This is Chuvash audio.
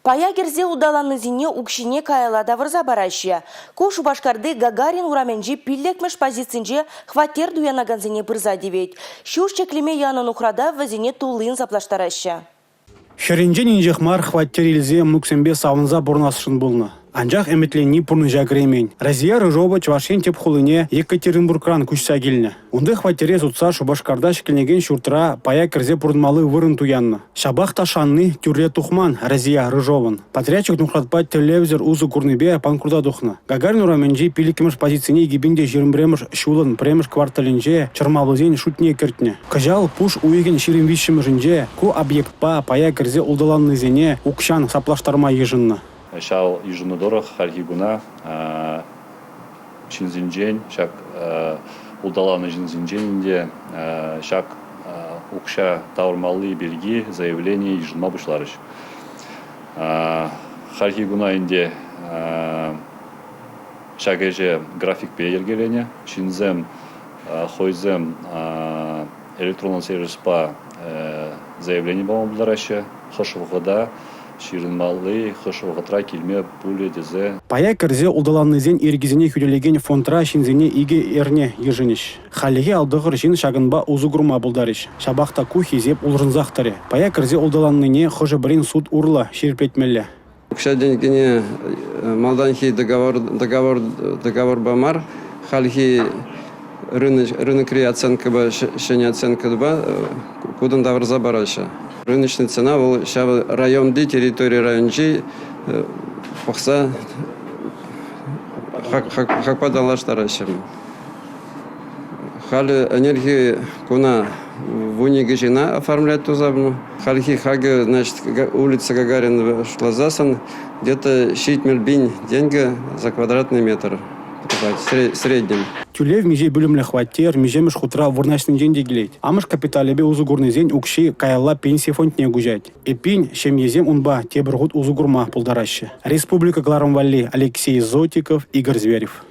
Пая кӗрсе улталаннисене укҫине каялла тавӑрса параҫҫӗ. Ку Шупашкарти Гагарин урамӗнчи пиллӗкмӗш позицинче хваттер туянакансене пырса тивет. Ҫурт ҫӗклеме янӑ нухрата вӗсене туллин саплаштараҫҫӗ. Хӗрринчен инҫех мар хваттер илсе мӑнуксемпе савӑнса пурӑнасшӑн пулнӑ. Анчах ӗмӗтленни пурнӑҫа кӗреймен. Разия Рыжова Чӑваш Ен тӗп хулине Екатеринбургран куҫса килнӗ. Унти хваттере сутса Шупашкарта ҫӗкленекен ҫуртра пая кӗрсе пурӑнмалли вырӑн туяннӑ. Ҫапах та шанни тӳрре тухман Разия Рыжовӑн. Подрядчик нухратпа тӗллевсӗр усӑ курнипе панкрута тухнӑ. Гагарин урамӗнчи пиллӗкмӗш позицине 2021 ҫулӑн пӗрремӗш кварталӗнче чӑрмавлисен шутне кӗртнӗ. Кӑҫал пуш уйӑхӗн 23-мӗшӗнче ку объектпа пая кӗрсе улталаннисене укҫан саплаштарма йышӑннӑ. Ҫав йышӑну тӑрӑх хальхи куна ҫынсенчен, ҫак улталаннӑ ҫынсенчен ӗнтӗ ҫак укҫа тавӑрмалли пирки заявлени йышӑнма пуҫларӗҫ. Хальхи куна ӗнтӗ ҫак ӗҫе графикпе йӗркеленӗ. Ҫынсем хӑйсем электронлӑ сервиспа заявлени пама пултараҫҫӗ. Хӑш вӑхӑта ҫырӑнмалли, хӑш вӑхӑтра килме пулӗ тесе. Пая кӗрсе улталаннисен ирӗкӗсене хӳтӗлекен фондра ҫынсене икӗ эрне йышӑнӗҫ. Хальлӗхе 59 ҫын ҫакӑнпа усӑ курма пултарӗҫ. Ҫапах та ку хисеп улшӑнсах тӑрӗ. Пая кӗрсе улталаннине хӑшӗ-пӗрин суд урлӑ ҫирӗплетмелле. Укҫа-тенкӗне малтанхи договор, договор, договорпа мар, хальхи рынокри оценкӑпа, ҫӗнӗ оценкӑпа кутӑн тавӑрса параҫҫӗ. Рыночный цена вӑл ҫав районти территори районӗнчи пӑхса хакпа танлаштараҫҫӗ. Халӗ ӗнерхи куна 12 ҫынна оформлять туса Хальхи хакӗ, значит, улица Гагарина шутласассӑн где-то 70 пин тенкӗ за квадратный метр тухать среднем. Тӳлев миҫе пӳлӗмлӗ хваттер, миҫемӗш хутра вырнаҫнинчен те килет. Амӑш капиталӗпе усӑ курнисен укҫи каялла пенси фондне куҫать. Эппин, ҫемьесем унпа тепӗр хут усӑ курма пултараҫҫӗ. Республика кӑларӑм валли Алексей Зотиков, Игорь Зверев.